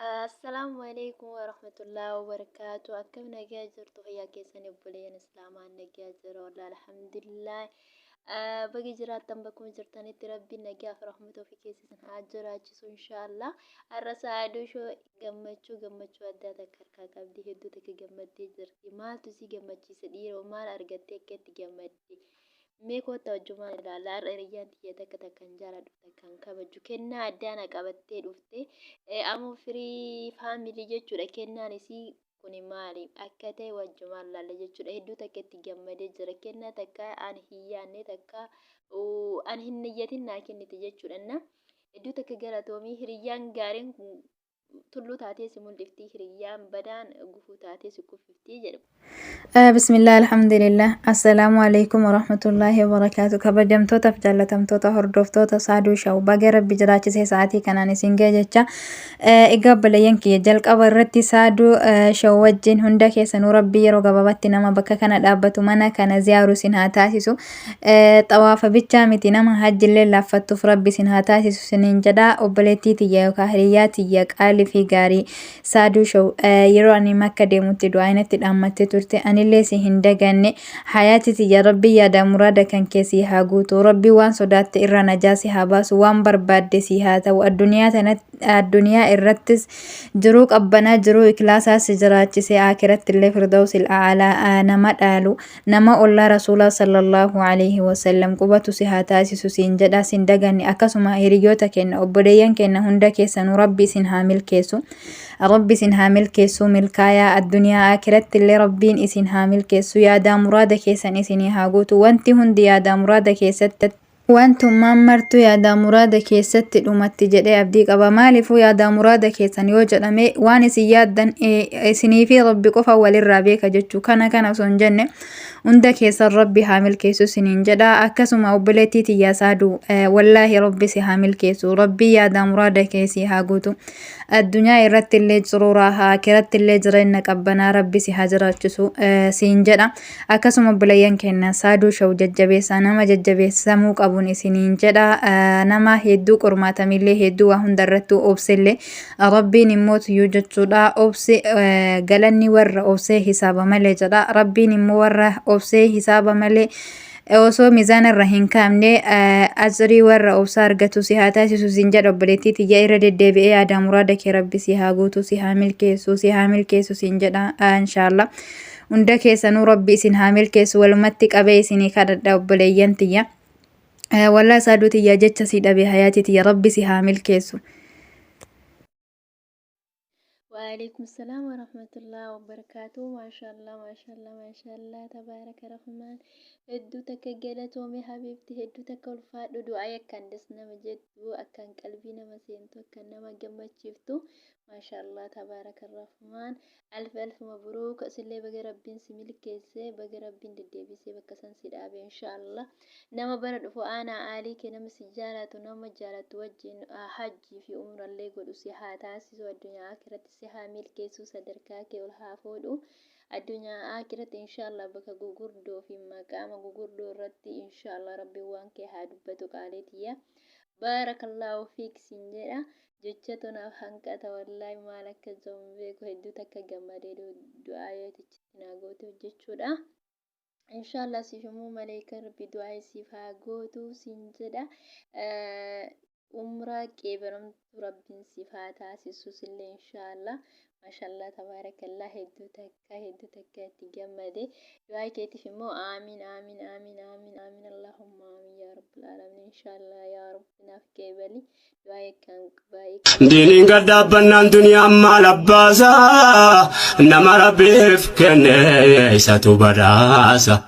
Assalaamu alaikum warahmatullahi wabarakaatu. Akkam nagaa jirtu? Fayyaa keessan obboleeyyan islaamaa? Nagaa jira wallah, alhamdulillah. Baga jiraattan. Bakkuma jirtanitti rabbiin nagaa fi rahmata ofii keessa isin haa jiraachisu inshaallah. Har'a Sa'aaduu Shoo gammachuu gammachuu addaa takka harkaa qabdi. Hedduu takka gammaddee jirti. Maaltu isii gammachiise dhiiroo? Maal argattee akka itti gammadde? Mee koottaa wajjumaan ilaalla. Har'a hiriyyaan tiyya takka takkan jaaladhu, takkan kabaju kennaa addaa na qabattee dhufte. Amoo firii faamilii jechuudha. Kennaan isii kuni maali akka ta'e wajjumaan ilaalla jechuudha. Hedduu takka itti gammadee jira. Kennaa takka ani hin yaadne, takka ani hin niyyatin naa kennite jechuudha. Na hedduu takka galatoomii. Hiriyyaan gaariin tulluu taatee si mul'ifti, hiriyyaan badaan gufuu taatee si kuffifti jedhu. Bismillah, alhamdulillah, assalaamu alaikum warahmatullaahi wabarakaatu. Kabajamtootaaf jaallatamtoota hordoftoota Saaduu Shaw, baga rabbi jiraachisee sa'aatii kanaan isin ga'e jecha. Egaa obboleeyyan kiyya, jalqaba irratti Saaduu Shaw wajjin hunda keessanuu rabbi yeroo gabaabatti nama bakka kana dhaabbatu, mana kana ziyaaru isin haa taasisu. Xawaafa bichaa miti, nama hajjillee laaffattuuf rabbi isin haa taasisu isiniin jedha. Obboleettii tiyya yookaan hiriyyaa tiyya qaalii fi gaarii Saaduu Show, yeroo ani Makka deemutti du'aa inatti dhaammattee turte. Anillee si hin daganne hayaati tiyya. Rabbi yaada muraada kan kee sii haa guutu. Rabbi waan sodaatte irraa najaa si haa baasu. Waan barbaadde sii haa ta'u. Addunyaa tanatti, addunyaa irrattis jiruu qabbanaa, jiruu ikilaasaa si jiraachise. Aakiratti illee firdawsil a'alaa nama dhaalu, nama ollaa Rasuulaa sallallaahu aleyhi wasallam qubatu si haa taasisu siin jedha. Sin daganne. Akkasuma hiriyoota keenna, obboleeyyan keenna hunda keessanuu rabbi isin haa milkeessu. Rabbi isin haa milkeessu. Milkaayaa addunyaa aakiratti illee rabbiin isin haa milkeessu. Yaadaa muraada keessan isinii haa guutu. Wanti hundi yaadaa muraada keessatti, wantummaan martuu yaadaa muraada keessatti dhumatti jedhee abdii qaba. Maaliifuu yaadaa muraada keessan yoo jedhame, waan isin yaaddan isinii fi rabbi qofa walirraa beeka jechuu. Kana osoo hin jenne, hunda keessan rabbi haa milkeessu isiniin jedha. Akkasuma obboleettii tiyyaa Saaduu, wallaahi rabbi si haa milkeessu. Rabbi yaadaa muraada kee si haa guutu. Addunyaa irratti illee jiruu raahaa, akiratti illee jireenya qabbanaa rabbi si haa jiraachisu siin jedha. Akkasuma obboleeyyan keenya, Saaduu Shaw jajjabeessaa. Nama jajjabeessamuu qabuun isiniin jedha. Nama hedduu qormaatamillee, hedduu waa hunda irrattuu obsellee, rabbiin immoo tuyyuu jechuudha. Obsi galanni warra obsee hisaaba malee jedha. Rabbiin immoo warra obsee hisaaba malee, osoo mizaana irra hin kaa'amne, ajrii warra obsaa argatu si haa taasisu siin jedha. Obboleettii tiyya, irra deddeebi'ee yaadaa muraada kee rabbi si haa guutu, si haa milkeessu, si haa milkeessu siin jedha. Inshaallah hunda keessanuu rabbi isin haa milkeessu. Walumatti qabee isinii kadhadha obboleeyyan tiyya. Wallaa Saaduu tiyya, jecha si dhabe. Hayaatii tiyya, rabbi si haa milkeessu. Waalaikum salam warahmatullahi wabarakatuh. Maashaallah, maashaallah, maashaallah, tabaaraka rahmaan. Hedduu takka galatoome habiibti, hedduu takka ulfaadhu. Du'aa akkaan das nama jettu, akkaan qalbii nama seentu, akkaan nama gammachiiftu. Maashaallah, tabaaraka rahmaan. Alf alf mabruuk. Sillee baga rabbiin si milkeesse, baga rabbiin deddeebisee bakka san si dhaabe inshaallah. Nama bara dhufu aanaa aalii kee, nama si jaalatu, nama jaalattu wajjin hajjii fi umrallee godhu si haa taasisu. Addunyaa akiratti si haa milkeessu, sadarkaa kee ol haa fuudhu. Addunyaa akiratti inshaallah bakka gugurdoo fi maqaama gugurdoo irratti inshaallah rabbiin waan kee haa dubbatu. Qaalii tiyya, baarakallaahu fiik siin jedha. Jechatu naaf hanqata wallaahi, maal akka jiru hin beeku. Hedduu takka gammadee du'aa yoo achitti naa goote jechuudha. Inshallah siif immoo maleekan rabbi du'aa siif haa gootu siin jedha. Umraa qeebalamtu rabbiin siif haa taasisu sillee inshallah. Mashallah, tabaarakallah, hedduu takka hedduu takka itti gammade. Du'aa keetiif immoo aamiin, aamiin, aamiin, aamiin, aamiin, allahumma aamiin yaa rabbil aalamiin. Inshallah yaa rabbi naaf qeebali. Du'aa akkaan baay'ee. Diiniin gad dhaabbannaan duniyaan maal abbaasa, nama rabbiif kenne isatu badhaasa.